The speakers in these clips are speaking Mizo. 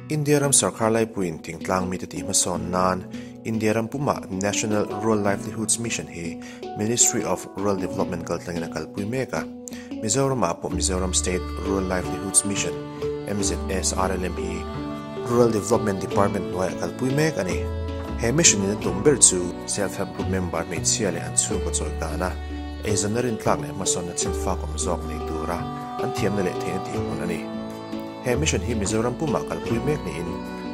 India ram sarkar laipuiin thingtlang mite tih hmasawn nan India ram pumah National Rural Livelihoods Mission hi Ministry of Rural Development kaltlangin a kalpui mek a. Mizoramah pawh Mizoram State Rural Livelihoods Mission, MZSRLM, hi Rural Development Department hnuaiah kalpui mek a ni. He mission in a tum ber chu Self Help Group member hmeichhia leh an chhungkaw chawikana eizawnna rintlak leh hmasawnna chhenfak awm zawk nei tura an thiamna leh theihna tih hmun a ni. He mission hi Mizoram pumah kalpui mek niin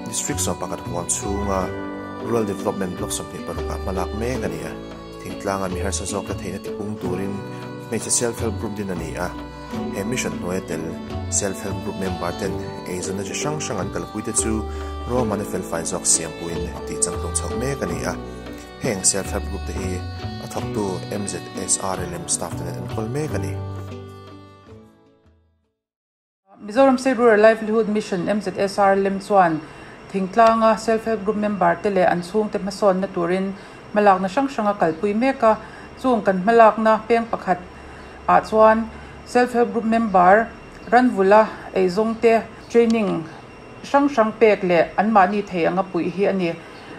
District 11 huam chhunga Rural Development Block 26 ah hmalak mek a ni a. Thingtlanga mi harsa zawkte theihna tipung turin hmeichhe Self Help Group din a ni a. He mission hnuaia tel Self Help Group member ten eizawnna chi hrang hrang an kalpuite chu ruahmanna felfai zawk siampuiin tih changtlung chhoh mek a ni a. Heng Self Help Group te hi a thawktu MZSRLM staff ten an enkawl mek a ni. Mizoram State Rural Livelihood Mission, MZSRLM, chuan thingtlanga Self Help Group member te leh an chhungte hmasawnna turin hmalakna hrang hrang a kalpui mek a. Chung kan hmalakna peng pakhat ah chuan Self Help Group member ranvula eizawngte training hrang hrang pek leh anmahni thei anga puih hi a ni.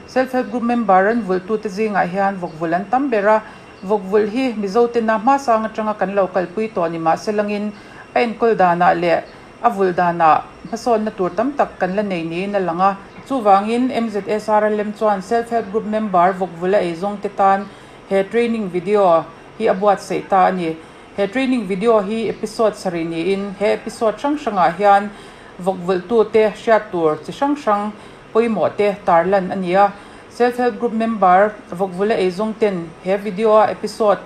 Self Help Group member ranvulhtute zingah hian vawkvul an tam ber a. Vawkvulh hi Mizo tena hmasang atanga kan lo kalpui tawh ni mahse langin a enkawl danah leh a vulh danah hmasawnna tur tam tak kan la nei niin a lang a. Chuvangin MZSRLM chuan Self Help Group member vawkvulh a eizawngte tan he training video hi a buatsaih ta a ni. He training video hi episode sarih niin he episode hrang hrangah hian vawkvulhtute hriat tur chi hrang hrang pawimawh te tarlan a ni a. Self Help Group member vawkvula eizawng ten he video a episode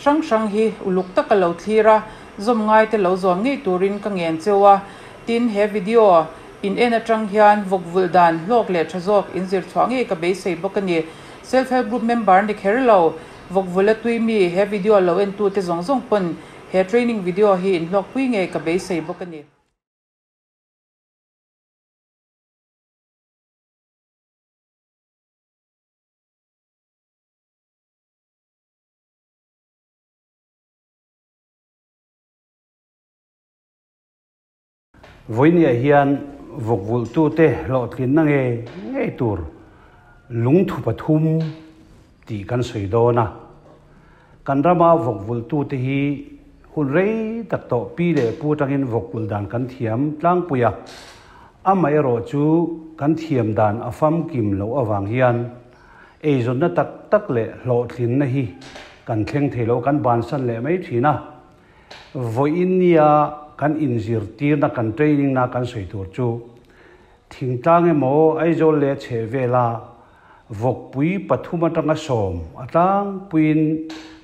hrang hrang hi uluk taka lo thlir a, zawm ngai te lo zawm ngei turin ka ngen cheu a. Tin, he video in en atang hian vawkvulh dan hlawk leh tha zawk in zir chhuah ngei ka beisei bawk a ni. Self Help Group member ni kher lo, vawkvula tui mi he video lo en tu te zawng zawng pawn he training video hi in hlawkpui ngei ka beisei bawk a ni. Vawinia hian vawkvulhtute hlawhtlinna ngei ngei tur lungthu pathum tih kan sawi dawn a. Kan rama vawkvulhtute hi hun rei tak tawh pi leh pu atangin vawkvulh dan kan thiam tlangpui a, amaherawh chu kan thiam dan a famkim loh avang hian eizawnna tak tak leh hlawhtlinna hi kan thleng thei lo, kan bansan leh mai thin a. Vawiin nia kan inzirtirna, kan training na kan sawi tur chu thingtlang emaw Aizawl leh chhehvela Vawkpui pathum atanga sawm a tlangpuiin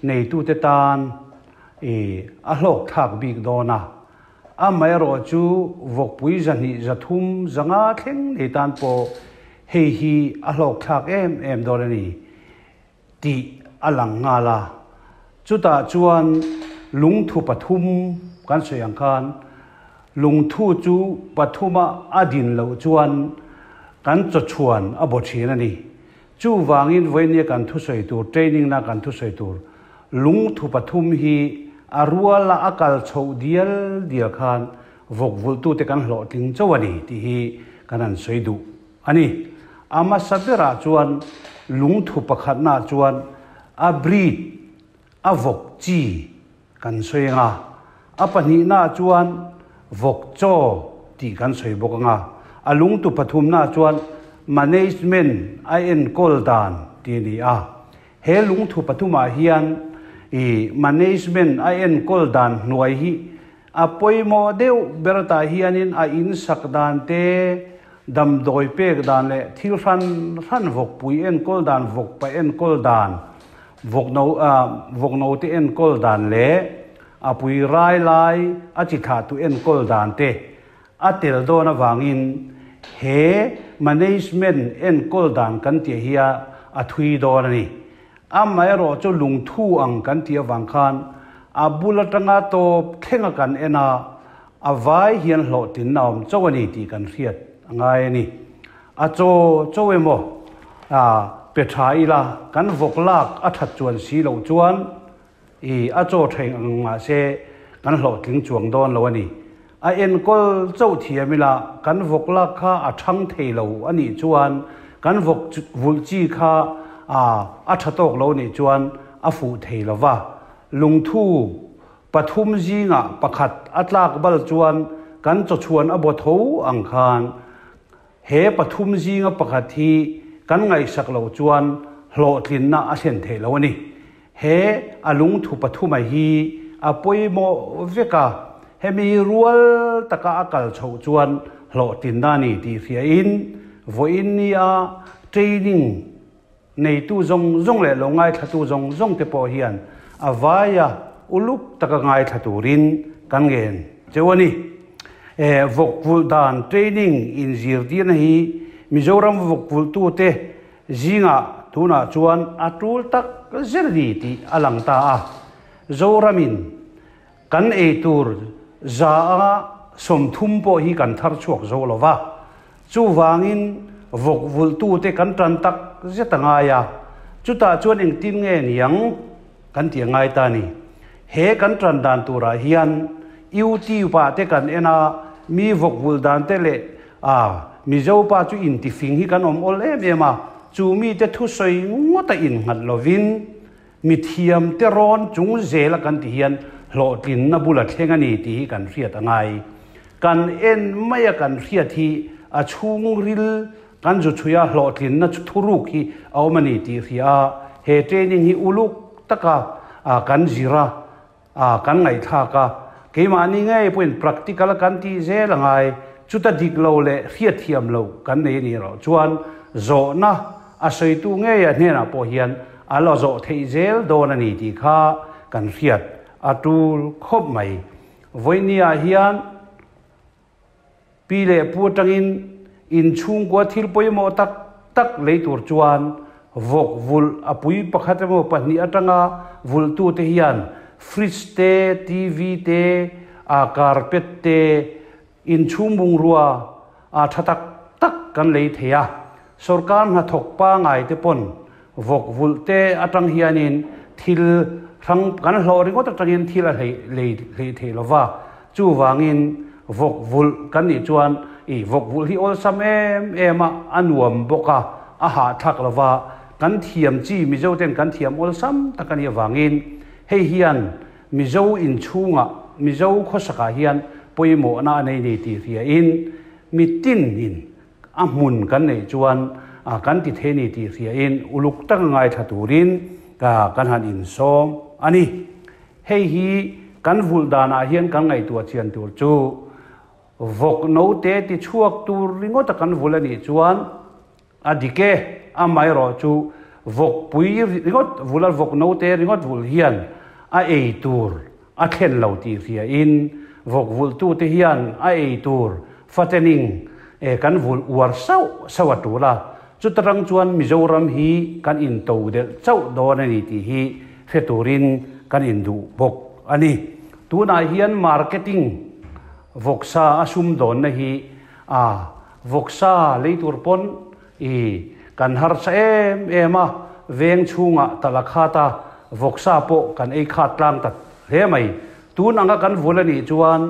neitute tan i a hlawk thlak bik dawn a. Amaherawh chu vawkpui zahnih zathum zanga thleng nei tan pawh hei hi a hlawk thlak em em dawn a ni tih a lang nghal a. Chutah chuan lungthu pathum kan sawi ang khan lungthu chu pathuma a din loh chuan kan chawchhuan a baw thin a ni. Chuvangin vawinia kan thusawi tur, training na kan thusawi tur lungthu pathum hi a ruala a kal chhoh dial dial khan vawkvulhtute kan hlawhtling chauh a ni tih hi kan han sawi duh a ni. A hmasa berah chuan lungthu pakhatnaah chuan a breed, a vawk chi kan sawi ang a, a pahnihnaah chuan vawk chaw tih kan sawi bawk ang a, a lungtu pathumnaah chuan management a enkawl dan tih a ni a. He lungthu pathumah hian i management a enkawl dan hnuai hi a pawimawh deuh ber tah hianin a insak dan te, damdawi pek dan leh thil hran hran vawkpui enkawl dan, vawkpa enkawl dan, vawkno vawkno te enkawl dan leh a pui rai lai a chi thlah tu enkawl dan te a tel dawn avangin he management enkawl dan kan tih hi a thui dawn a ni. Amaherawh chu lungthu ang kan tih avang khan a bul atanga tawp thlenga kan en a, a vai hian hlawhtlinna a awm chauh a ni tih kan hriat a ngai a ni. A chaw chaw emaw a pe tha ila kan vawk lak a that chuan si loh chuan i a chaw tha eng ang mahse kan hlawhtling chuang dawn lo a ni. A enkawl chauh thiam ila kan vawk lak kha a thang thei lo a nih chuan kan vawk vulh chi kha a tha tawk lo nih chuan a fuh thei lo va. Lungthu pathum zingah pakhat a tlak bal chuan kan chawchhuan a baw tho ang khan he pathum zinga pakhat hi kan ngaihsak loh chuan hlawhtlinna a thlen thei lo a ni. He a lungthu pathuma hi a pawimawh vek a, hemi rual taka a kal chhoh chuan hlawhtlinna a ni tih hriain vawiin nia training neitu zawng zawng leh lo ngaithlatu zawng zawng te pawh hian a vaia uluk taka ngaithla turin kan ngen cheu a ni. E vawk vulh dan training inzirtirna hi Mizoram vawk vulhtute zingah tunah chuan a tul tak zet a ni tih a lang ta a. Zoramin kan eitur za a 30 pawh hi kan thar chhuak zo lo va, chuvangin vawk vulhtute kan tan tak zet a ngai a, chutah chuan engtin nge niang kan tih a ngai ta a ni. He kan tan dan turah hian YouTube ah te kan en a, mi vawk vulh dan te leh a Mizo pa chu intifing hi kan awm awl em em a, chu mite thusawi ngawta innghat lovin mithiam te rawn chung zela kan ti hian hlawhtlinna bula thleng a ni tih hi kan hriat a ngai. Kan en maia kan hriat hi a chhungril kan zu chhui a, hlawhtlinna thuruk hi a awm a ni tih hria a, he training hi uluk taka kan zir a, kan ngaihthlak a, keimahni ngei pawhin practical a kan tih zel a ngai, chuta dik lo leh hriatthiam lo kan nei a nih erawh chuan zawhna a sawitu ngeia hnenah pawh hian a la zawh theih zel dawn a ni tih kha kan hriat a tul khawp mai. Vawinia hian Pi leh pu atangin inchhungkua thil pawimawh tak tak lei tur chuan vawk vulh a pui pakhat emaw pahnih atanga vulhtute hian fridge te, TV te, carpet te, inchhung bungrua tha tak tak kan lei thei a. Sorkar hnathawk pangai te pawn vawk vulh te atang hianin thil hrang kan hlawh ringawt atangin thil a hlei lei hlei thei lova, chuvangin vawk vulh kan nih chuan ih vawk vulh hi awlsam em em a, a nuam bawk a, a hahthlak lova, kan thiam chi Mizo ten kan thiam awlsam tak a nih avangin hei hian Mizo inchhungah Mizo khawsakah hian pawimawhna a nei nei tih hriain mitinin A hmun kan neih chuan kan ti thei ni tih hriain uluk taka ngaithla turin kan han insawm a ni. Hei hi kan vulh danah hian kan ngaihtuah chian tur chu vawk note ti chhuak tur ringawta kan vulh a nih chuan a dik e, amaherawh chu vawk pui ringawt vulh a vawk note ringawt vulh hian a ei tur a thlen lo tih hriain vawk vulhtute hian a ei tur fattening kan vulh uar sauh sauh a tul a, chuta tang chuan Mizoram hi kan into delh chauh dawn a ni tih hi hre turin kan induh bawk a ni. Tunah hian marketing vawksa a sumdawnna hi a vawksa lei tur pawn i kan harsa em em a, veng chhungah tala khat a, vawksa pawh kan ei khat tlang ta hle mai. Tun anga kan vul a nih chuan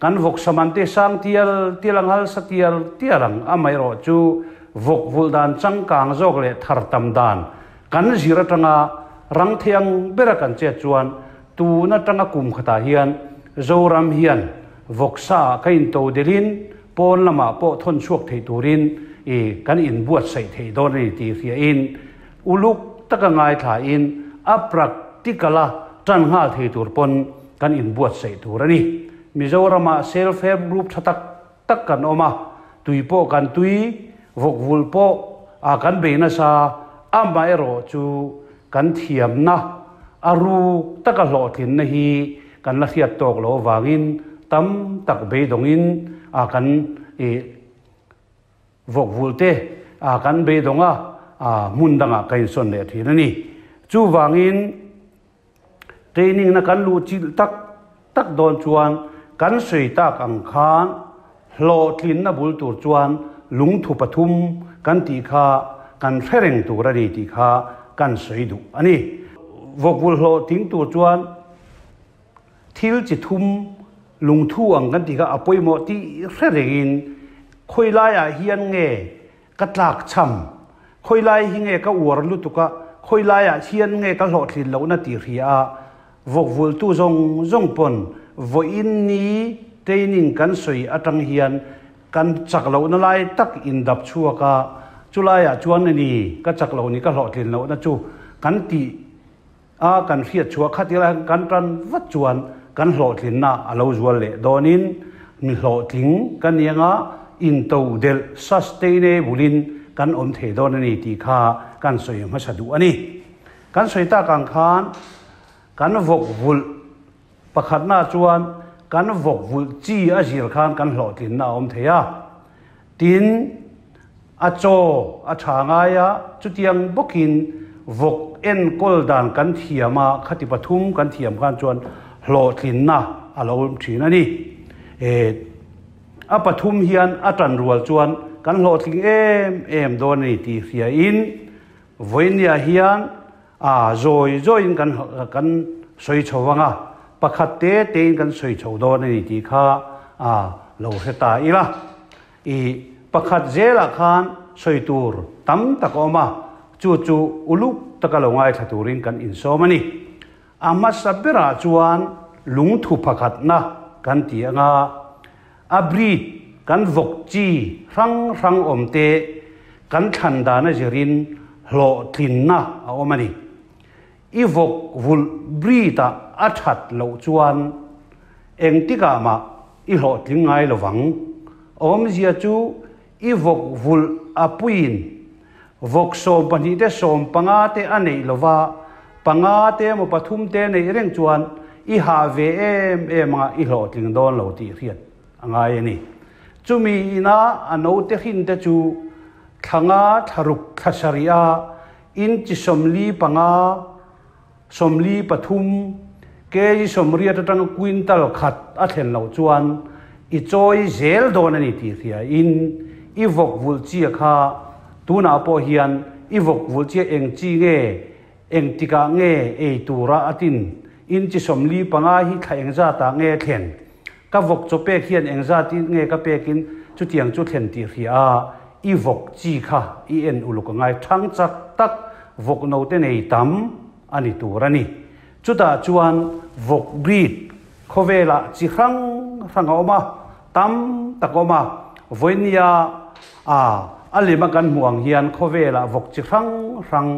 kan vawksa man te sang tial tial ang halsa tial tial ang amaherawh chu vawk vulh dan changkang zawk leh thar tam dan kan zir atanga rang thei ang bera kan chet chuan tun atanga kum khatah hian Zoram hian vawksa ah ka into delhin Pawn lamah pawh thawn chhuak thei turin i kan inbuatsaih thei dawn a ni tih hriain uluk taka ngaithlain a practical-a tan nghal thei tur pawn kan inbuatsaih tur a ni. Mizoramah self help group tha tak tak kan awm a, tui pawh kan tui, vawkvulh pawh a kan bei nasa, amaherawh chu kan thiamna a ruk taka hlawhtlinna hi kan la hriat tawk lo avangin tam tak beidawngin a kan ih vawkvulh te a kan beidawng a, a hmun dangah ka insawn leh thin a ni. Chuvangin training na kan luh chilh tak tak dawn chuan kan sawi tak ang khan hlawhtlinna bul tur chuan lungthu pathum kan tih kha kan hre reng tur a ni tih kha kan sawi duh a ni. Vawkvulh hlawhtling tur chuan thil chi thum. Lungthu ang kan tih kha a pawimawh tih hre rengin khawi laiah hian nge ka tlak cham, khawi lai hi nge ka uar lutuk a, khawi laiah hian nge ka hlawhtlin lohna tih hria a, vawkvultu zawng zawng pawn vawiin ni training kan sawi atang hian kan chak lohna lai tak indap chhuak a, chulaiah chuan a ni ka chak loh ni ka hlawhtlin lohna chu kan tih A kan hriat chhuah khat ila kan tan vat chuan kan hlawhtlinna a lo zual leh dawnin mi hlawhtling kan ni anga intodelh, sustainable, in kan awm thei dawn a ni tih kha kan sawi hmasa duh a ni. Kan sawi tak ang khan kan vawk vulh pakhatna chuan kan vawk vulh chi a zir khan kan hlawhtlinna a awm thei a. Tin, a chaw a tha ngai a, chutiang bawkin vawk enkawl dan kan thiam a, khati pathum kan thiam khan chuan hlawhtlinna a lo awm thin a ni. E, a pathum hian a tan rual chuan kan hlawhtling em em dawn a ni tih hriain vawinia hian a zawi zawiin kan kan sawi chho vang a, pakhat te tein kan sawi chho dawn a ni tih kha a lo hre ta ila. I pakhat zelah khan sawi tur tam tak a awm a, chu chu uluk taka lo ngaithla turin kan insawm a ni. A hmasa berah chuan lungthu phakhatna kan ti anga, a breed kan vawk chi hrang hrang awm te kan thlan dan a zirin hlawhtlinna a awm a ni. I vawk vulh breed ah a that loh chuan engtikah mah i hlawhtling ngai lovang. Awmzia chu i vawk vulh a puiin vawk 12 te 15 te a neih lova, panga te emaw pathum te neih reng chuan i hah ve em em anga i hlawhtling dawn lo tih hriat a ngai a ni. Chumi ina a note hrin te chu thla nga, thla ruk, thla sarih a inchi 45, 43, kg 80 atanga quintal khat a thlen loh chuan i chawi zel dawn a ni tih hria in i vawk vulh chia kha tunah pawh hian i vawk vulh chia eng chi nge eng tikah nge ei tura a tin inchi 45 hi thla engzatah nge thlen ka vawk chaw pek hian engzat nge ka pekin chutiang chu thlen tih hria a i vawk chi kha i en uluk a ngai thang chak tak vawk no te nei tam a ni tur a ni. Chutah chuan vawk breed khawvelah chi hrang hrang a awm a, tam tak a awm a. Vawinia a a lema kan hmuh ang hian khawvelah vawk chi hrang hrang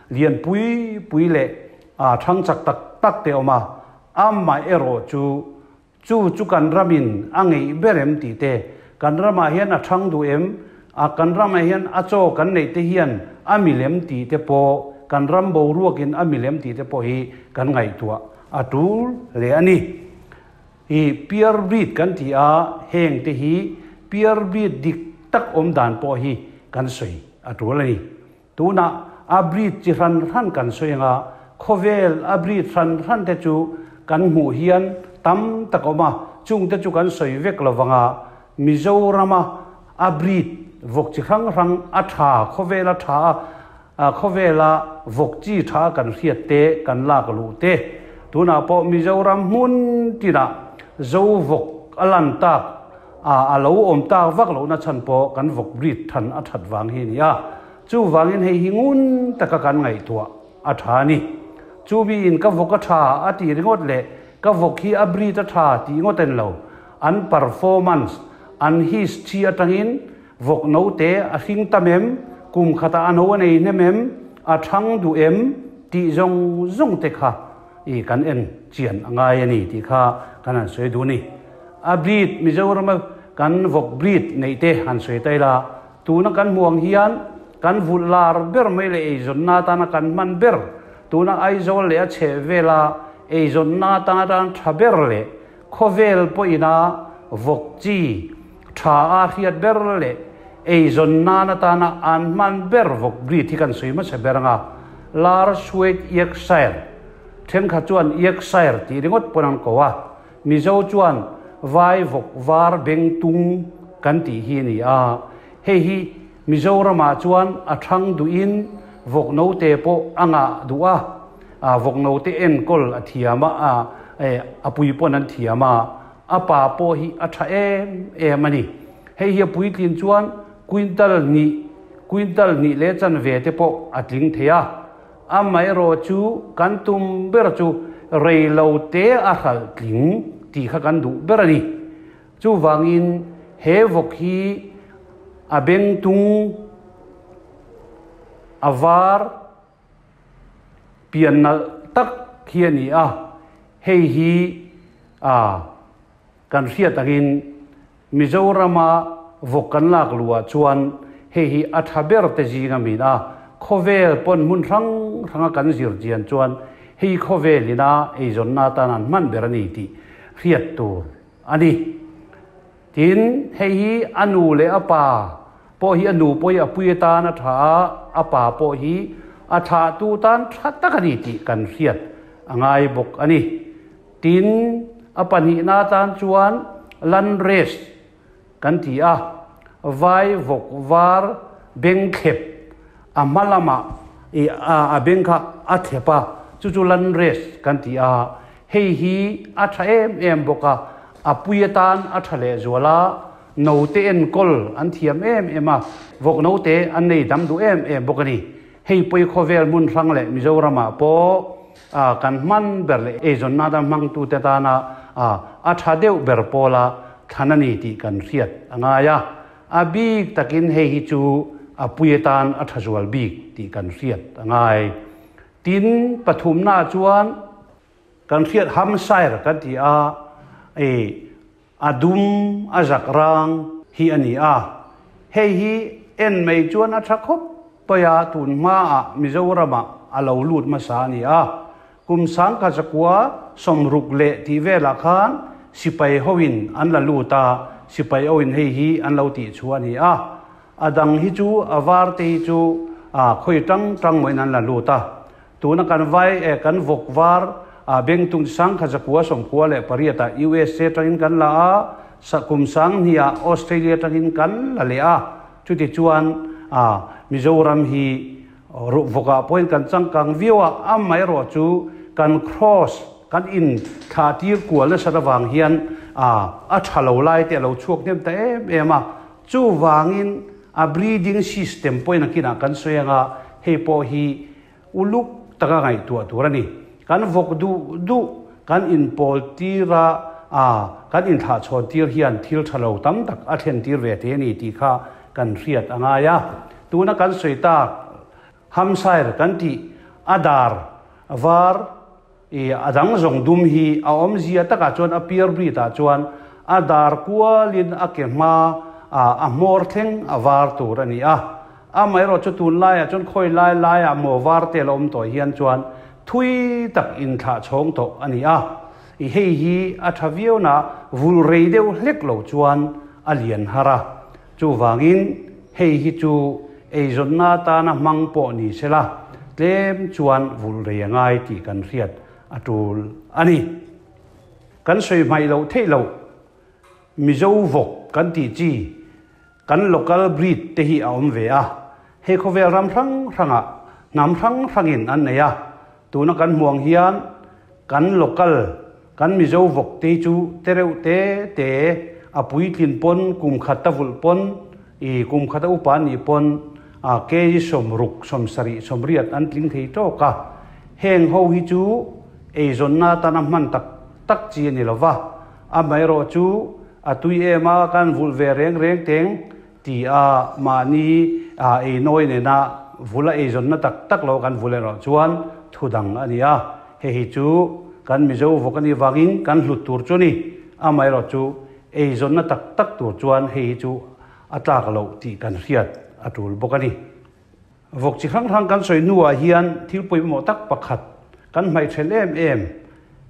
lian pui pui leh a thang chak tak tak te a awm a. Amaherawh chu Chu chu kan ramin a ngeih ber em tih te, kan ramah hian a thang duh em, a kan ramah hian a chaw kan neih te hian a milem tih te pawh, kan ram boruakin a milem tih te pawh hi kan ngaihtuah a tul hle a ni. I pure breed kan ti a, heng te hi pure breed dik tak awm dan pawh hi kan sawi a tul a ni. Tunah a breed chi hran hran kan sawi anga, khawvel a breed hran hran te chu kan hmuh hian tam tak a awm a, chung te chu kan sawi vek lo vanga, Mizorama a breed vawk chi hrang hrang a tha, khawvel a tha a, khawvela vawk chi tha kan hriat te kan lak luh te, tunah pawh Mizoram hmun tinah Zo vawk a lan tak A a lo awm tak vak lohna chhan pawh kan vawk breed than a that vang hi a ni a. Chuvangin hei hi ngun taka kan ngaihtuah a tha a ni. Chu miin ka vawk a tha a tih ringawt leh ka vawk hi a breed a tha tih ngawt en lo. An performance, an history atangin vawk note a hring tam em, kum khatah a no a nei hnem em, a thang duh em tih zawng zawng te kha i kan en chian a ngai a ni tih kha kan han sawi duh a ni. A breed Mizorama kan vawk breed neih te han sawi ta ila, tuna kan hmuh ang hian kan vulh lar ber mai leh eizawnna atana kan hman ber, tuna Aizawl leh a chheh vela eizawnna atana tan tha ber leh khawvel pawhina vawk chi tha a hriat ber leh eizawnnan atana an hman ber vawk breed hi kan sawi hmasa ber anga, Large White Yorkshire, thenkhat chuan Yorkshire tih ringawt pawn an ko a. Mizo chuan vai vawk var beng tung kan tih hi a ni a, hei hi Mizoramah chuan a thang duhin vawk note pawh a ngah duh a, a vawk note enkawl a thiam a, a pui pawn an thiam a, A pa pawh hi a tha em em a ni. Hei hi a puitlin chuan quintal hnih, quintal hnih leh chanve te pawh a tling thei a. Amaherawhchu kan tum ber chu rei lo te a hralh tling tih kha kan duh ber a ni. Chuvangin he vawk hi a bengtung, a var, pian nalh tak hi a ni a, hei hi a kan hriat angin Mizorama vawk kan lak luhah chuan hei hi a tha ber te zing a min a, khawvel pawn hmun hrang hranga kan zir chian chuan hei khawvel ina eizawnna atan an hman ber a ni tih hriat tur a ni. Tin, hei hi a nu leh a pa pawh hi a nu pawh hi a pui atan a tha a, a pa pawh hi a thlahtu tan tha tak a ni tih kan hriat a ngai bawk a ni. Tin, a pahnihna atan chuan Landrace kan ti a, vai vawk var beng thlep a hma lamah i a beng kha a thlep a, chu chu Landrace kan ti a. Hei hi a tha em em bawk a, a pui atan a tha lehzual a, note enkawl an thiam em em a, vawk note an nei dam duh em em bawk a ni. Hei pawi khawvel hmun hrang leh Mizoramah pawh kan hman ber leh eizawnna atan hmangtute tana a tha deuh ber pawla thlan a ni tih kan hriat a ngai a, a bik takin hei hi chu a pui atan a tha zual bik tih kan hriat a ngai. Tin, pathumnaah chuan kan hriat Hampshire kan ti a, i a dum a zak rang hi a ni a. Hei hi en mai chuan a tha khawp pawi a, tun hmaah Mizoramah a lo lut hmasa a ni a. Kum sangkhat zakua sawmruk leh tih velah khan sipai hoin an la lut a, sipai hoin hei hi an lo tih chhuah a ni a. A dang hi chu a var te hi chu a khawi tang tang mawiin an la lut a. Tuna kan vai eh kan vawk var a bengtung chi sangkhat zakua sawmkua leh pariat ah USA tangin kan la a, sa kum sang hnih ah Australia tangin kan la leh a. Chuti chuan a Mizoram hi vawk ah pawhin kan changkang viau a, amaherawh chu kan cross kan in thlah tir kual nasat avang hian a a tha lo lai te a lo chhuak hnem ta em em a. Chuvangin a breeding system pawhin a kinah kan sawi ang a, hei pawh hi uluk taka ngaihtuah tur a ni. Kan vawk duh duh kan inpawl tir a, a kan inthlahchhawn tir hian thil tha lo tam tak a thlen tir ve thei a ni tih kha kan hriat a ngai a. Tuna kan sawi tak Hampshire kan tih a dar var I a dang zawng dum hi a awmzia takah chuan a pure breed ah chuan a dar kualin a ke hma ah a hmawr thleng a var tur a ni a. Amaherawh chu tunlaiah chuan khawi lai laiah maw var te la awm tawh hian chuan thui tak inthlah chhawng tawh a ni a. I hei hi a tha viau na vul rei deuh hlek lo chuan a lian har a. Chuvangin hei hi chu eizawnna atana hmang pawh ni sela, tlem chuan vulh rei a ngai tih kan hriat a tul a ni. Kan sawi hmaih loh theih loh, Mizo vawk kan tih chi, kan local breed te hi a awm ve a. Hei khawvel ram hrang hrangah hnam hrang hrangin an nei a, tuna kan hmuh ang hian kan local, Kan Mizo vawk te chu te reuh te te, a puitlin pawn kum khat a vulh pawn, i kum khat a upa an nih pawn a kg 60, 70, 80 an tling thei tawk a. Heng ho hi chu eizawnna atana hman tak tak chi a ni lo va, amaherawh chu a tui em a kan vulh ve reng reng teng ti a mahni a einawi nena vula eizawnna tak tak lo kan vulh erawh chuan thu dang a ni a. Hei hi chu kan Mizo vawk a nih vangin kan hlut tur chu a ni. Amaherawh chu eizawnna tak tak tur chuan hei hi chu a tlak loh tih kan hriat a tul bawk a ni. Vawk chi hrang hrang kan sawi hnuah hian thil pawimawh tak pakhat kan hmaih ṭhelh em em,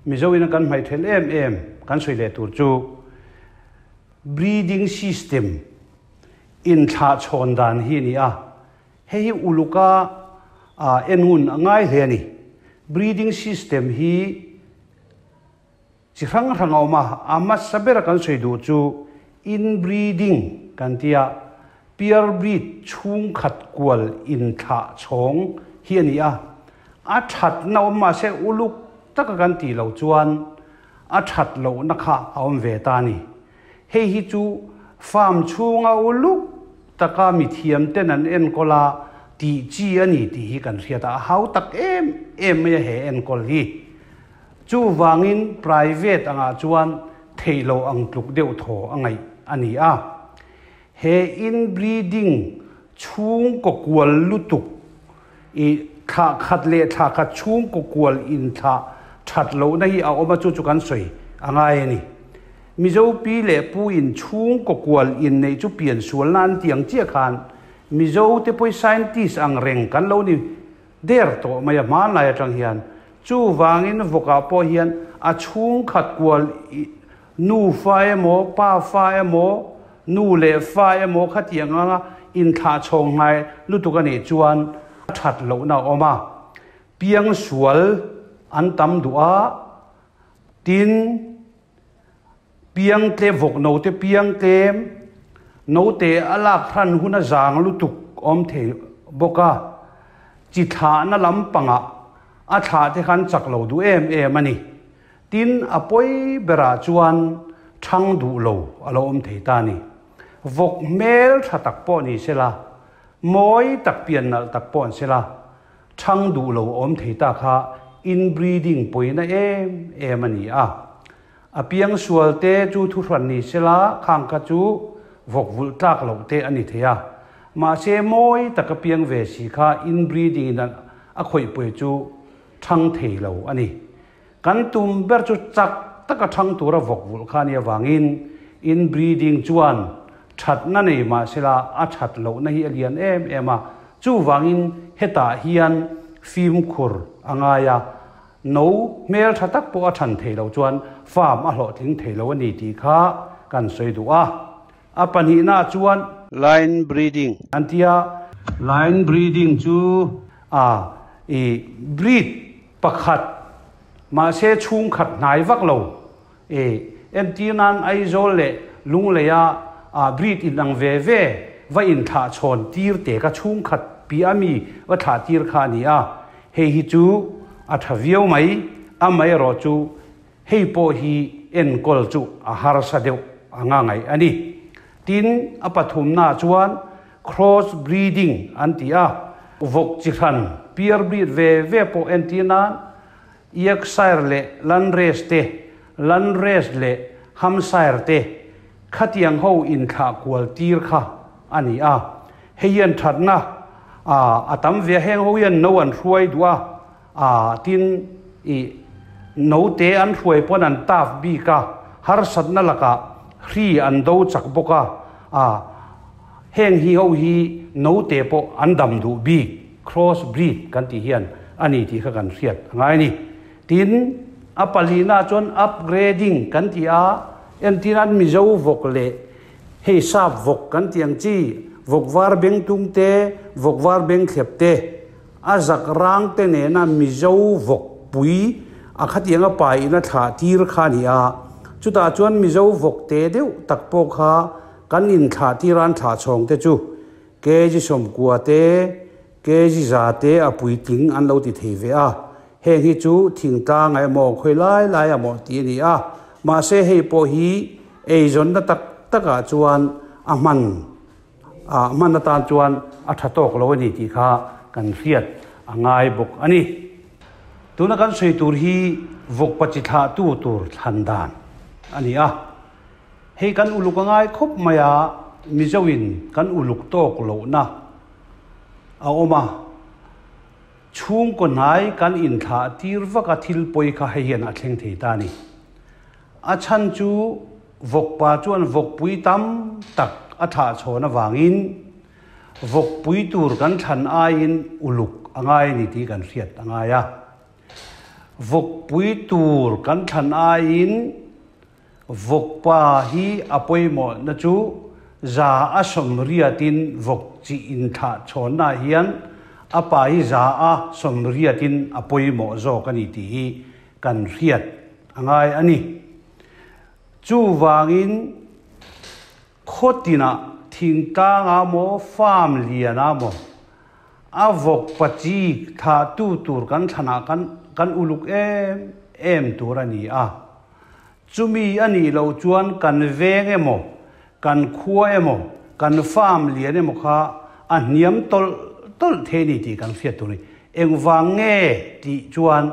Mizo ina kan hmaih ṭhelh em em kan sawi leh tur chu breeding system inthlahchhawn dan hi a ni a. Hei hi uluka en ngun a ngai hle a ni. Breeding system hi chi hrang hrang a awm a, a hmasa bera kan sawi duh chu inbreeding kan ti a, pure breed chhungkhat kual inthlah chhawng hi a ni a. A thatna awm mahse uluk taka kan tih loh chuan a that lohna kha a awm ve ta a ni. Hei hi chu farm chhunga uluk taka mithiam ten an enkawl a tih chi a ni tih hi kan hriat a, a hau tak em em mai a he enkawl hi. Chuvangin private angah chuan theih loh ang tluk deuh thaw a ngaih a ni a. He inbreeding chhungkaw kual lutuk i thlah khat leh thlah khat chhungkaw kual inthlah that lohna hi a awm a, chu chu kan sawi a ngai a ni. Mizo pi leh pu in chhungkaw kual inneih chu pian sualna an ti ang chiah khan Mizo te pawh hi scientist ang reng kan lo ni der tawh mai a hmanlai atang hian. Chuvangin vawkah pawh hian a chhungkhat kual Nu fa emaw, pa fa emaw, nu leh fa emaw khatiang anga inthlah chhawng hnai lutuk a nih chuan a that lohna a awm a. Piang sual an tam duh a, tin, piang tle vawk note piang tlem, note a lak hran hun a zang lutuk awm thei bawk a, chi thlahna lampangah a thlah te khan chak lo duh em em a ni. Tin, a pawi berah chuan ṭhang duh lo a lo awm thei ta a ni. Vawk hmel ṭha tak pawh ni sela, mawi tak pian nalh tak pawh an sela, ṭhang duh lo a awm thei ta kha inbreeding pawina em em a ni a. A piang sual te chu thuhran ni sela, khang kha chu vawk vulh tlak loh te a ni thei a. Mahse, mawi taka piang ve si kha inbreeding in a khawih pawi chu ṭhang thei lo a ni. Kan tum ber chu chak taka thang tura vawk vulh kha a nih avangin inbreeding chuan thatna nei mahsela a that lohna hi a lian em em a, chuvangin hetah hian fimkhur a ngai a, no hmel tha tak pawh a than thei lo chuan farm a hlawhtling thei lo a ni tih kha kan sawi duh a. A pahnihnaah chuan. Line breeding an ti a. Line breeding chu a i breed pakhat mahse chhungkhat hnai vak lo e entir nan Aizawl leh Lungleia a breed inang ve ve va inthlah chhawn tir te kha chhungkhat piah ami va thlah tir kha a ni a, hei hi chu a tha viau mai, amaherawh chu Hei pawh hi enkawl chu a harsa deuh anga ngaih a ni. Tin, a pathumnaah chuan cross breeding an ti a, vawk chi hran pure breed ve ve pawh entir nan Yorkshire leh Landrace te, Landrace leh Hampshire te khatiang ho inthlah kual tir kha a ni a. Hei hian thatna a tam ve a, heng ho hian no an hruai duh a, A tin, i note an hruai pawn an taf bik a, harsatna lakah hri an do chak bawk a, a heng hi ho hi note pawh an dam duh bik, cross breed kan tih hian a ni tih kha kan hriat a ngai a ni. Tin, a palina chuan upgrading kan ti a, entir an Mizo vawk leh hei sap vawk kan tih ang chi, vawk var beng tung te, vawk var beng thlep te, A zak rang te nena Mizo vawk pui a khatiang a pai in a thlah tir kha a ni a, chutah chuan Mizo vawk te deuh tak pawh kha kan inthlah tir a an thlah chhawng te chu kg 90 te, kg 100 te a puitling an lo ti thei ve a, heng hi chu thingtlang ah emaw khawi lai lai ah maw tih a ni a, mahse hei pawh hi eizawnna tak tak ah chuan a hman A hman atan chuan a tha tawk lo a ni tih kha kan hriat a ngai bawk a ni. Tuna kan sawi tur hi vawkpa chi thlahtu tur thlan dan a ni a. Hei kan uluk a ngai khawp mai a, Mizoin kan uluk tawk lohna a awm a. Chhungkaw hnai kan inthlah tir vak a thil pawi kha hei hian a thleng thei ta a ni. A chhan chu Vawkpa chuan vawkpui tam tak a thlah chhawn avangin vawkpui tur kan thlan aiin uluk a ngai a ni tih kan hriat a ngai a. Vawkpui tur kan thlan aiin vawkpa hi a pawimawhna chu za a sawmriatin vawk chi inthlah chhawnnaah hian a pa hi za a sawmriatin a pawimawh zawk a ni tih hi kan hriat a ngai a ni. Chuvangin khaw tinah thingtlang ah maw farm lian ah maw a vawk pachi thahtu tur kan thlanah kan kan uluk em em tur a ni a. Chumi a nih loh chuan kan veng emaw, kan khua emaw, kan farm lian emaw kha a hniam tawlh tawlh thei a ni tih kan hriat tur a ni. Engvang nge tih chuan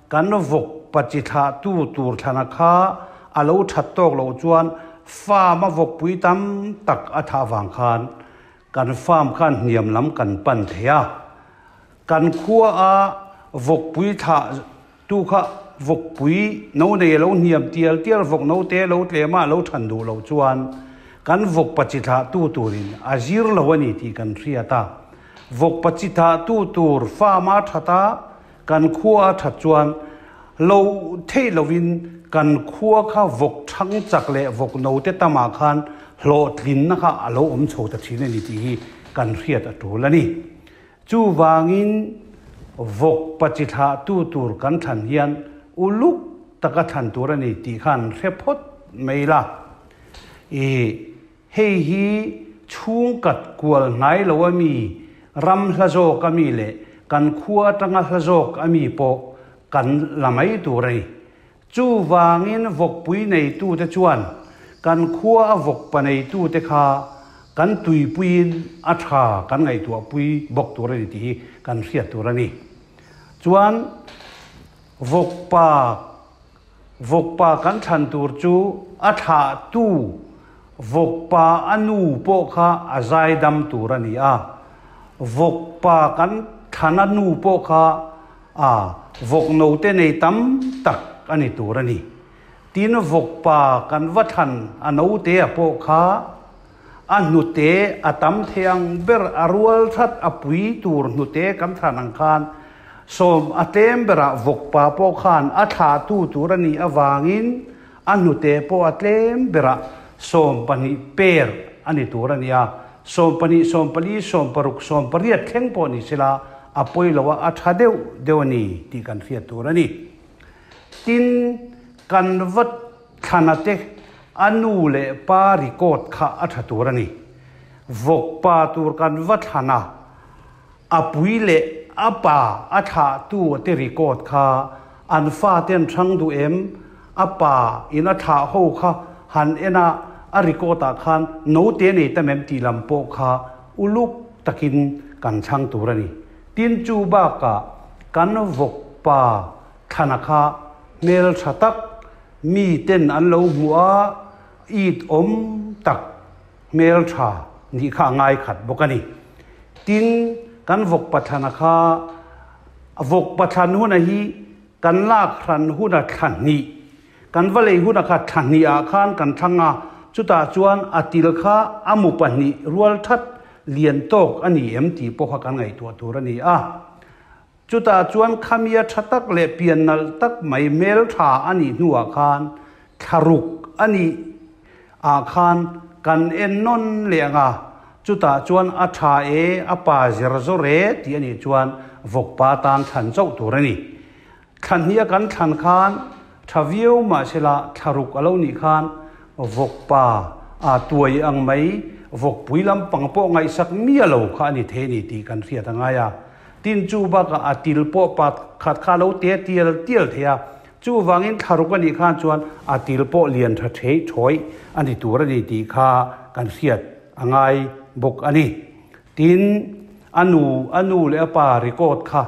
kan vawk pachi thlahtu tur thlana kha a lo that tawk loh chuan farm a vawkpui tam tak a thah vang khan kan farm khan hniam lam kan pan thei a. Kan khua a vawkpui thlah Tu kha vawkpui no nei a lo hniam tial tial, vawk no te lo tlem a, a lo than duh loh chuan kan vawk pachi thlah tu turin a zir lo a ni tih kan hriat a. Vawk pachi thlah tu tur farm a that a, kan khua a that chuan lo theih lovin kan khua kha vawk thang chak leh vawk no te tamah khan hlawhtlinna kha a lo awm chho ta thin a ni tih hi kan hriat a tul a ni. Chuvangin vawk pachi thlahtu tur kan thlan hian uluk taka thlan tur a ni tih khan hre phawt mai la. I hei hi chhungkat kual hnai lo a mi, ram hla zawk a mi leh kan khua atanga hla zawk a mi pawh kan la mai tur a ni. Chuvangin vawkpui neitute chuan kan khua a vawkpa neitute kha kan tuipuiin a tha kan ngaihtuahpui bawk tur a ni tih hi kan hriat tur a ni. Chuan vawkpa vawkpa kan thlan tur chu a thlahtu vawkpa a nu pawh kha a zaidam tur a ni a, vawkpa kan thlan a nu pawh kha A, vawk note nei tam tak a ni tur a ni. Tin, vawk pa kan va thlan a note a pawh kha a hnute a tam thei ang ber a rual that a pui tur hnute kan thlan ang khan sawm a tlem berah vawk pa pawh khan a thlahtu tur a nih avangin a hnute pawh a tlem berah 12 per a ni tur a ni a. 12, 14, 16, 18 thleng pawh ni sela a pawi lo a, a tha deuh deuh a ni tih kan hriat tur a ni. Tin, kan va thlana te a nu leh pa record kha a tha tur a ni. Vawk pa tur kan va thlana a pui leh a pa a thlahtu te record kha an fate an hrang duh em? A pa in a thlah ho kha han en a, a record ah khan note nei tam em tih lam pawh kha uluk takin kan chhang tur a ni. Tin chu bakah kan vawk pa thlana kha hmel tha tak mi ten an lo hmuh a, it awm tak hmel tha nih kha a ngai khat bawk a ni. Tin kan vawk pa thlana kha vawk pa thlan huna hi Kan lak hran huna thla hnih, kan va lei huna kha thla hnih ah khan kan thlang a, chutah chuan a til kha a mu pahnih rual that lian tawk a ni em tih pawh kha kan ngaihtuah tur a ni a. Chutah chuan khamia tha tak leh pian nalh tak mai hmel tha a nih hnuah khan thla ruk a nih ah khan kan en nawn leh ang a, chutah chuan a tha e, a pa zer zawr e tih a nih chuan vawkpa tan thlan chauh tur a ni. Thla hnih a kan thlan khan tha viau mahsela thla ruk a lo nih khan vawkpa a tuai ang mai vawkpui lampang pawh ngaihsak miah lo kha a ni thei a ni tih kan hriat a ngai a. Tin chu bakah a til pawh pa khat kha a lo te tial tial thei a, Chuvangin thlaruk a nih khan chuan a til pawh lian tha thei thawi a ni tur a ni tih kha kan hriat a ngai bawk a ni. Tin, a nu, a nu leh a pa record kha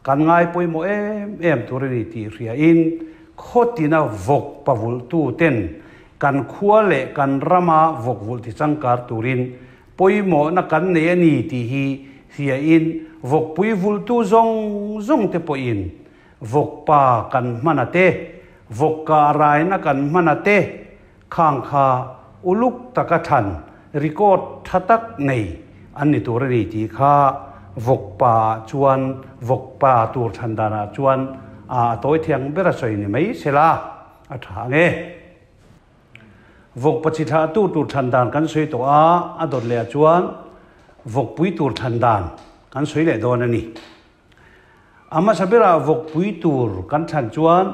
kan ngai pawimawh em em tur a ni tih hriain khawtina vawk pavulhtu ten kan khua leh kan rama vawk vulh ti changkar turin pawimawhna kan nei a ni tih hi hriain vawkpui vulhtu zawng zawng te pawhin Vawkpa kan hman a te, vawkka raina kan hman a te, khang kha uluk taka thlan record tha tak nei an ni tur a ni tih kha vawkpa ah chuan vawkpa tur thlan danah chuan a tawi thiang ber a sawi ni mai sela a tha ang e. Vawkpa chi thlahtu tur thlan dan kan sawi tawh a, a dawt leh ah chuan vawkpui tur thlan dan kan sawi leh dawn a ni. A hmasa berah vawkpui tur kan thlan chuan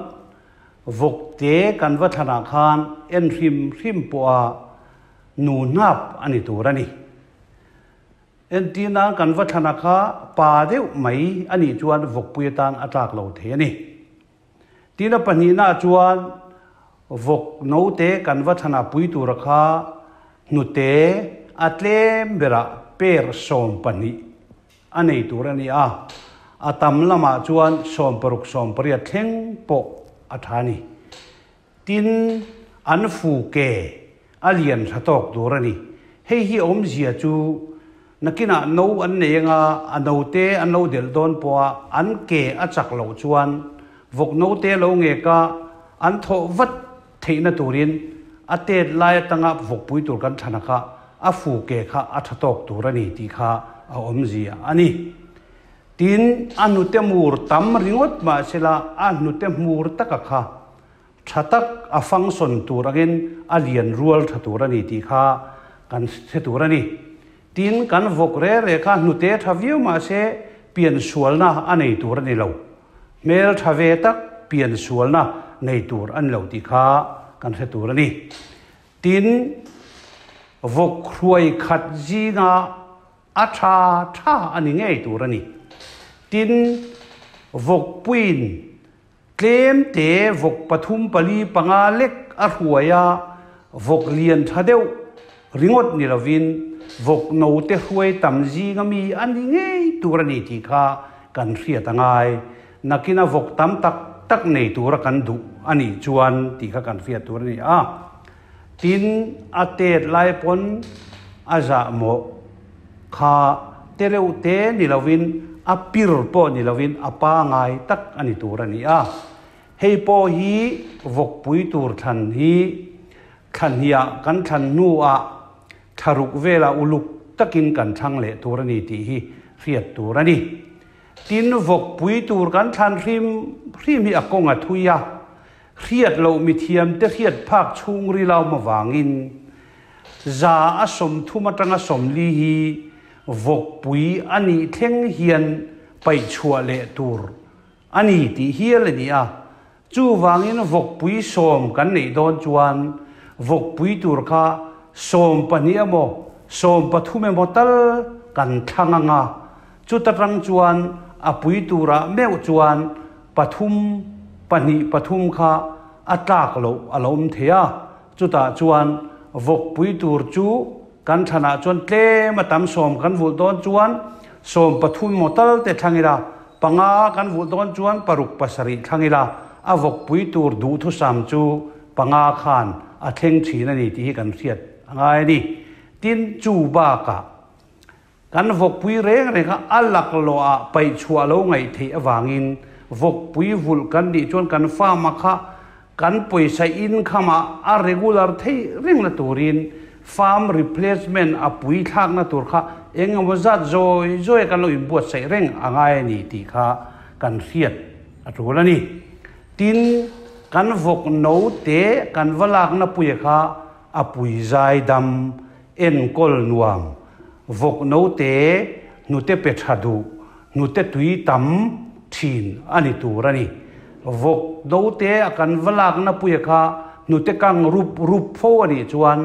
vawkte kan va thlanah khan en hrim hrim pawha nu hnap a ni tur a ni. Entir nan kan va thlanah kha pa deuh mai a nih chuan vawkpui atan a tlak lo thei a ni. Tin a pahnihnaah chuan. Vawk note kan va thlan a pui tura kha hnute a tlem berah per 12 a nei tur a ni a, a tam lamah chuan 60 80 thleng pawh a tha a ni. Tin, an fu ke a lian tha tawk tur a ni. Hei hi awmzia chu nakinah no an nei anga a note an lo delh dawn pawha an ke a chak loh chuan vawk note lo ngek a an thawh vat theihna turin a tet lai atanga vawkpui tur kan thana kha a fu ke kha a tha tawk tur a ni tih kha a awmzia a ni. Tin, a hnute mur tam ringawt mahsela a hnute hmur taka kha Tha tak a function tur angin a lian rual tha tur a ni tih kha kan hre tur a ni. Tin, kan vawk re re kha hnute tha viau mah se pian sualna a nei tur a ni lo. Hmel tha ve tak pian sualna nei tur a ni lo tih kha kan hre tur a ni. Tin, vawk hruai khat zinga a tha tha a ni ngei tur a ni. Tin, vawkpuiin Tlem te vawk pathum pali panga lek a hruai a, vawk lian tha deuh ringawt ni lovin vawk no te hruai tam zinga mi a ni ngei tur a ni tih kha kan hriat a ngai. Nakina vawk tam tak tak nei tura kan duh a nih chuan tih kha kan hriat tur a ni a. Tin, a tet lai pawn a zahmawh kha tereuh te ni lovin a pir pawh ni lovin a pangai tak a ni tur a ni a. Hei pawh hi vawkpui tur thlan hi thla hniah kan thlan hnuah thla ruk velah uluk takin kan thlang leh tur a ni tih hi hriat tur a ni. Tin, vawkpui tur kan thlan hrim hrim hi a kawng a thui a, Hriat loh mithiamte hriat phak chhungril a awm avangin za a 30 atanga 40 hi vawkpui a nih thleng hian paih chhuah leh tur a ni tih hial a ni a. Chuvangin vawkpui 10 kan neih dawn chuan vawkpui tur kha 12 emaw 13 emaw tal kan thlang ang a, chuta tang chuan a pui turah meuh chuan pathum, pahnih pathum kha a tlak loh a lo awm thei a, chutah chuan vawkpui tur chu kan thlanah chuan tlem a tam 10 kan vulh dawn chuan 13 emaw tal te thlang ila, panga kan vulh dawn chuan paruk pasarih thlang ila, a vawkpui tur duhthusam chu panga khan a thleng thin a ni tih hi kan hriat a ngai a ni. Tin, chu bakah Kan vawkpui reng reng kha a laklawh ah paih chhuah lo ngaih theih avangin vawkpui vulh kan nih chuan kan farm ah kha kan pawisa income ah a regular theih reng na turin farm replacement a pui thlak na tur kha eng emaw zat zawi zawi a kan lo inbuatsaih reng a ngai a ni tih kha kan hriat a tul a ni. Tin, kan vawk no te kan va lakna puia kha a pui zai dam enkawl nuam, vawk note hnute pe tha duh, hnute tui tam thin a ni tur a ni. Vawk note a kan va lakna puia kha hnute kang rup rup fo a nih chuan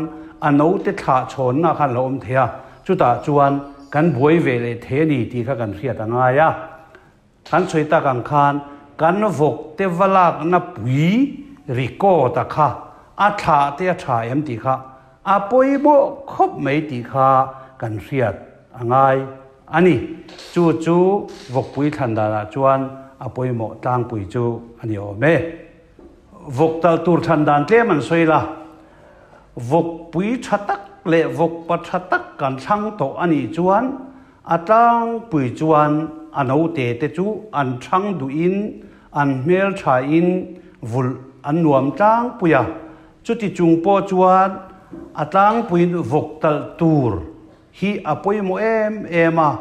a note thlah chhawnna khan a lo awm thei a, chutah chuan kan buai ve leh thei a ni tih kha kan hriat a ngai a. Kan sawi tak ang khan kan vawk te va lakna pui record a kha a thlah te a tha em tih kha a pawimawh khawp mai tih kha kan hriat a ngai a ni. Chu chu vawkpui thlan danah chuan a pawimawh tlangpui chu a ni awm e. Vawk tal tur thlan dan tlem an sawi la, vawkpui tha tak leh vawkpa tha tak kan thlang tawh a nih chuan A tlangpui chuan a note te chu an thang duhin an hmelthain vulh an nuam tlangpui a, chuti chung pawh chuan a tlangpuiin vawk talh tur hi a pawimawh em em a,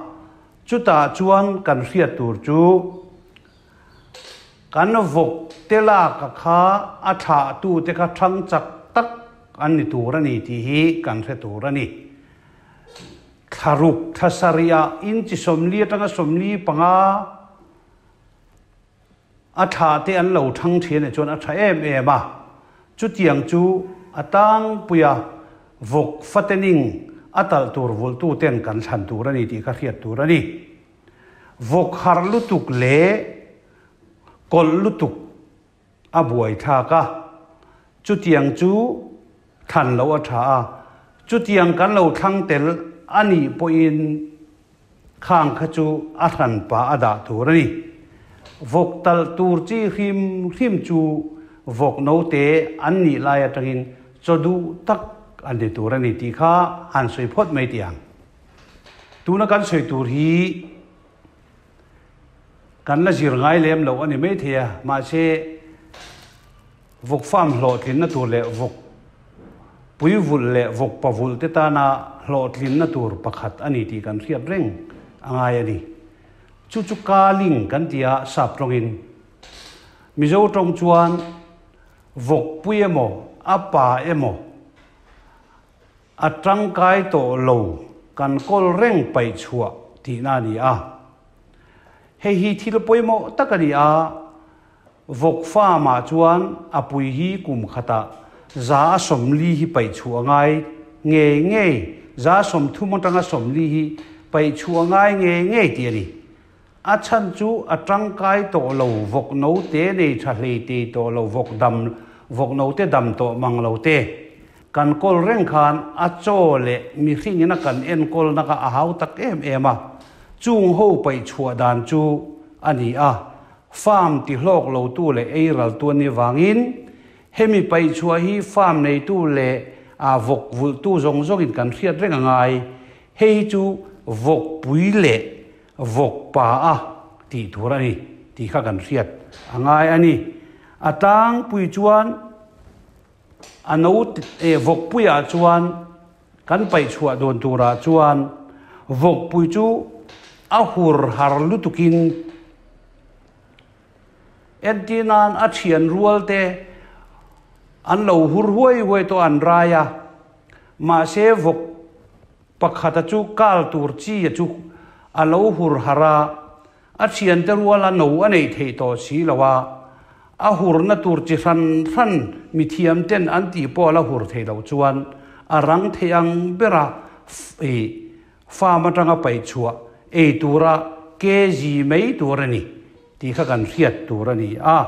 chutah chuan kan hriat tur chu kan vawk te lak a kha a thlahtute kha thang chak tak an ni tur a ni tih hi kan hre tur a ni. Thla ruk, thla sarih ah inchi 40 atanga 45 a thla te an lo thang thin ah chuan a tha em em a. Chutiang chu a tlangpui a, vawk fatening a talh tur vulhtu ten kan thlan tur a ni tih kha hriat tur a ni. Vawk harh lutuk leh kawlh lutuk a buaithlak a. Chutiang chu thlan loh a tha a, chutiang kan lo thlang tel a nih pawhin khang kha chu a hranpa a dah tur a ni. Vawk talh tur chi hrim hrim chu vawk note an nih lai atangin chaw duh tak an ni tur a ni tih kha han sawi phawt mai tih ang. Tuna kan sawi tur hi kan la zir ngai lem loh a ni maithei a, mahse vawk farm hlawhtlinna tur leh vawk pui vulh leh vawk pa vulh te tana hlawhtlinna tur pakhat a ni tih kan hriat reng a ngai a ni. Chu chu culling kan ti a sap tawngin. Mizo tawng chuan vawk pui emaw a pa emaw A tangkai tawh lo kan kawl reng paih chhuah tihna a ni a. Hei hi thil pawimawh tak a ni a, vawk farm ah chuan a pui hi kum khatah 140 hi paih chhuah a ngai ngei ngei, 130 atanga 40 hi paih chhuah a ngai ngei ngei tih a ni. A chhan chu a tangkai tawh lo vawk note nei tha hlei tei tawh lo vawk dam vawk note dam tawh mang lo te. Kan kawl reng khan a chaw leh mihring ina kan enkawl na kha a hau tak em em a, chung ho paih chhuah dan chu a ni a, farm ti hlawk lo tu leh ei ral tu an nih vangin hemi paih chhuah hi farm neitu leh a vawk vulh tu zawng zawng in kan hriat reng a ngai. Hei hi chu vawk pui leh Vawk pa a tih tur a ni tih kha kan hriat a ngai a ni. A tlangpui chuan a no e vawkpuiah chuan kan paih chhuah dawn turah chuan vawkpui chu a hur har lutukin entir nan a thian rual te an lo hur huai huai tawh an rai a, mahse vawk Pakhata chu kal tur chi a chu a lo hur harh a, a thiante ruala no a neih theih tawh si lo a, a hurna tur chi hran hran mithiam ten an tih pawh a la hur thei loh chuan a rang thei ang bera i farm atanga paih chhuah ei tura kg mai tur a ni tih kha kan hriat tur a ni a.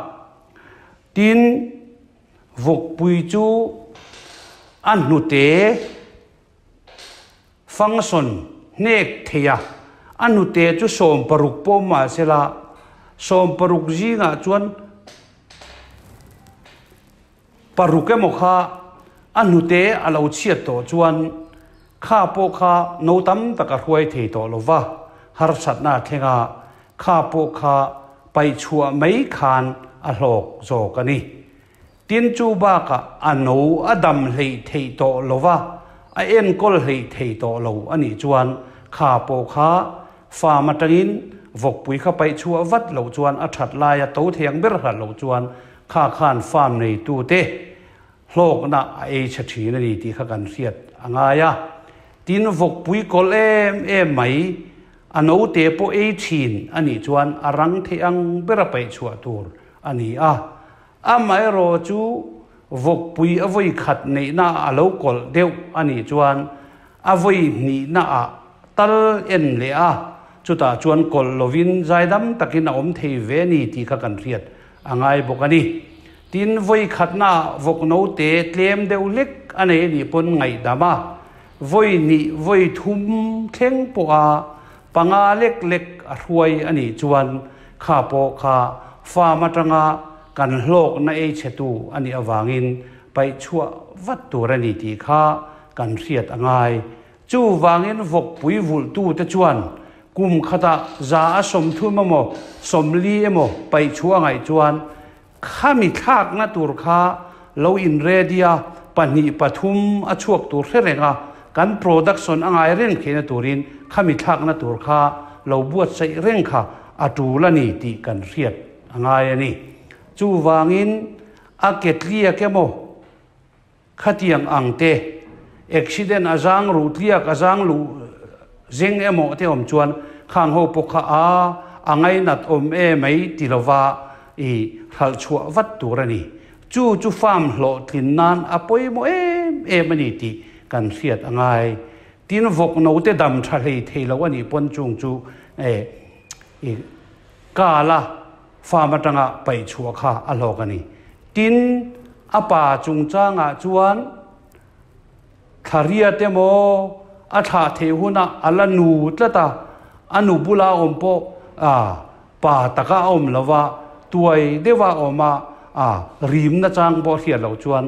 Tin, vawkpui chu a hnute Function hnek thei a, a hnute chu 60 pawh mah sela, 60 zingah chuan paruk emaw kha a hnute a lo chhiat tawh chuan kha pawh kha no tam tak a hruai thei tawh lo va, harsatna a thleng a, kha pawh kha paih chhuah mai khan a hlawk zawk a ni. Tin chu bakah a no a dam hleih theih tawh lo va, a enkawl hleih thei tawh lo a nih chuan kha pawh kha farm atangin vawkpui kha paih chhuah vat loh chuan a that laia to thei ang ber hrat loh chuan kha khan farm neitute hlawkna a ei chhe thin a ni tih kha kan hriat a ngai a. Tin vawkpui kawlh em em mai a note pawh ei thin a nih chuan a rang thei ang bera paih chhuah tur a ni a. Amaherawh chu vawkpui a vawi khat neihna a lo kawlh deuh a nih chuan a vawi hnihna ah tal en leh a, chutah chuan kawlh lovin zaidam takin a awm thei ve a ni tih kha kan hriat a ngai bawk a ni. Tin, vawi khatna ah vawk note tlem deuh hlek a nei a nih pawn ngaihdam a, vawi hnih vawi thum thleng pawh a panga lek lek a hruai a nih chuan kha pawh kha farm atanga kan hlawkna ei chhetu a nih avangin paih chhuah vat tur a ni tih kha kan hriat a ngai. Chuvangin vawkpui vulhtute chuan kum khatah 130 emaw 40 emaw paih chhuah a ngaih chuan khami thlakna tur kha lo in ready a, pahnih pathum a chhuak tur hre reng a, kan production a ngai reng theihna turin khami thlakna tur kha lo buatsaih reng kha a tul a ni tih kan hriat a ngai a ni. Chuvangin a ke tliak emaw khatiang ang te, accident a zang ruh tliak a zang luh zeng emaw te awm chuan khang ho pawh kha a a ngainat awm e mai ti lova i hralh chhuah vat tur a ni. Chu chu farm hlawhtlin nan a pawimawh em em a ni tih kan hriat a ngai. Tin vawk note dam tha hlei thei lo a nih pawn chung chu e i kala farm atanga paih chhuah kha a hlawk a ni. Tin, A pa chungchangah chuan thla riat emaw a thlah theih hunah a la nu tlat a, a nu bula a awm pawh pa taka a awm lo va, tuai deuha a awm a, rimna chang pawh a hriat loh chuan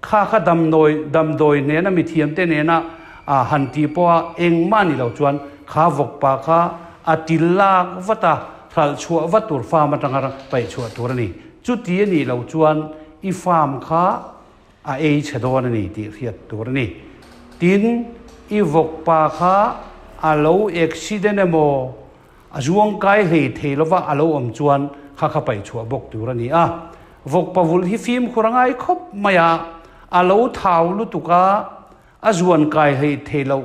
kha kha damdawi damdawi nena mithiamte nena han tih pawha engmah ni lo chuan kha vawkpa kha a til lak vat a, hralh chhuah vat tur farm atanga paih chhuah tur a ni. Chuti a nih loh chuan i farm kha a ei chhe dawn a ni tih hriat tur a ni. Tin, i vawkpa kha a lo accident emaw, a zuangkai hlei thei lova a lo awm chuan kha kha paih chhuah bawk tur a ni a. Vawkpa vulh hi fimkhur a ngai khawp mai a, a lo thau lutuk a, a zuankai hlei thei loh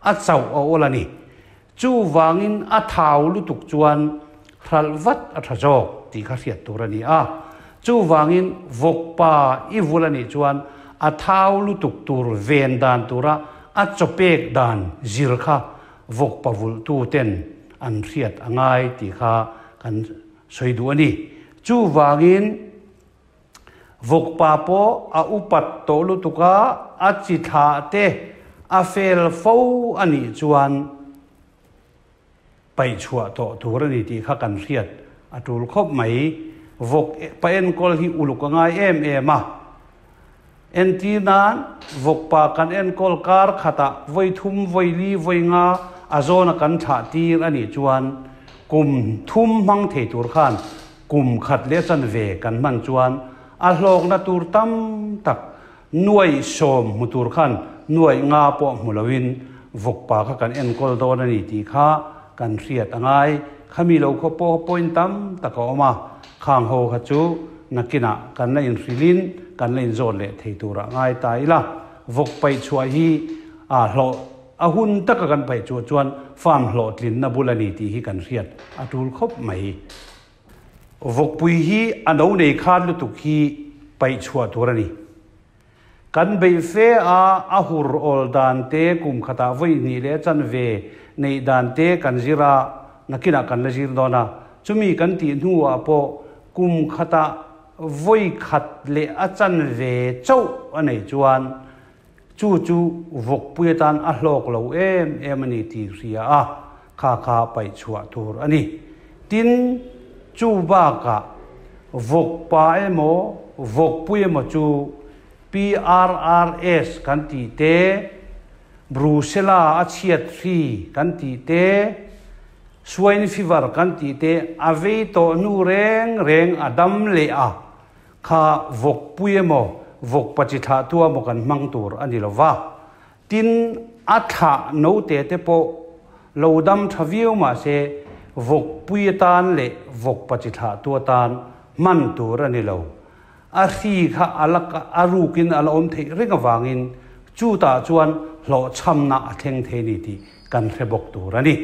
a chauh a awl a ni. Chuvangin a thau lutuk chuan hralh vat a tha zawk tih kha hriat tur a ni a. Chuvangin vawkpa i vul a nih chuan a thau lutuk tur ven dan tura a chawpek dan zir kha vawkpa vulhtu ten an hriat a ngai tih kha kan sawi duh a ni. Chuvangin Vawkpa pawh a upat tawh lutuk a, a chi thlah te a fel fo a nih chuan paih chhuah tawh tur a ni tih kha kan hriat a tul khawp mai. Vawk pa enkawl hi uluk a ngai em em a. Entir nan, vawkpa kan enkawl kar khatah vawi thum, vawi li, vawi nga a zawna kan thlah tir a nih chuan kum thum hmang thei tur khan Kum khat leh chanve kan hman chuan a hlawkna tur tam tak nuaih sawm hmu tur khan nuaih nga pawh hmu loin vawkpa kha kan enkawl dawn a ni tih kha kan hriat a ngai. Khami lo khaw pawh point tam tak a awm a, khang ho kha chu nakinah kan la inhrilhin kan la inzawt leh thei turah ngai ta ila. Vawk paih chhuah hi a hlawh A hun taka kan paih chuah chuan farm hlawhtlinna bul a ni tih hi kan hriat a tul khawp mai. Vawkpui hi a no nei khan lutuk hi paih chhuah tur a ni. Kan beih fe a, a hur awl dan te, kum khatah vawi hnih leh chanve neih dan te kan zir a, nakinah kan la zir dawn a. Chumi kan tih hnuah pawh kum khatah vawi khat leh a chanve chauh a neih chuan Chu chu vawkpui atan a hlawk lo em em a ni tih hria a, kha kha paih chhuah tur a ni. Tin, chu bakah vawkpa emaw vawkpui emaw chu PRRS kan tih te, Brucella a chhiat hri kan tih te, Swine fever kan tih te a vei tawh hnu reng reng a dam leh a, Kha vawkpui emaw, vawkpa chi thlah tu emaw kan hmang tur a ni lo va. Tin, a thlah note te pawh lo dam tha viau mah se, vawkpui atan leh vawkpa chi thlah tu atan hman tur a ni lo. A hri kha a la a rukin a la awm theih reng avangin chutah chuan hlawhchhamna a thleng thei a ni tih kan hre bawk tur a ni.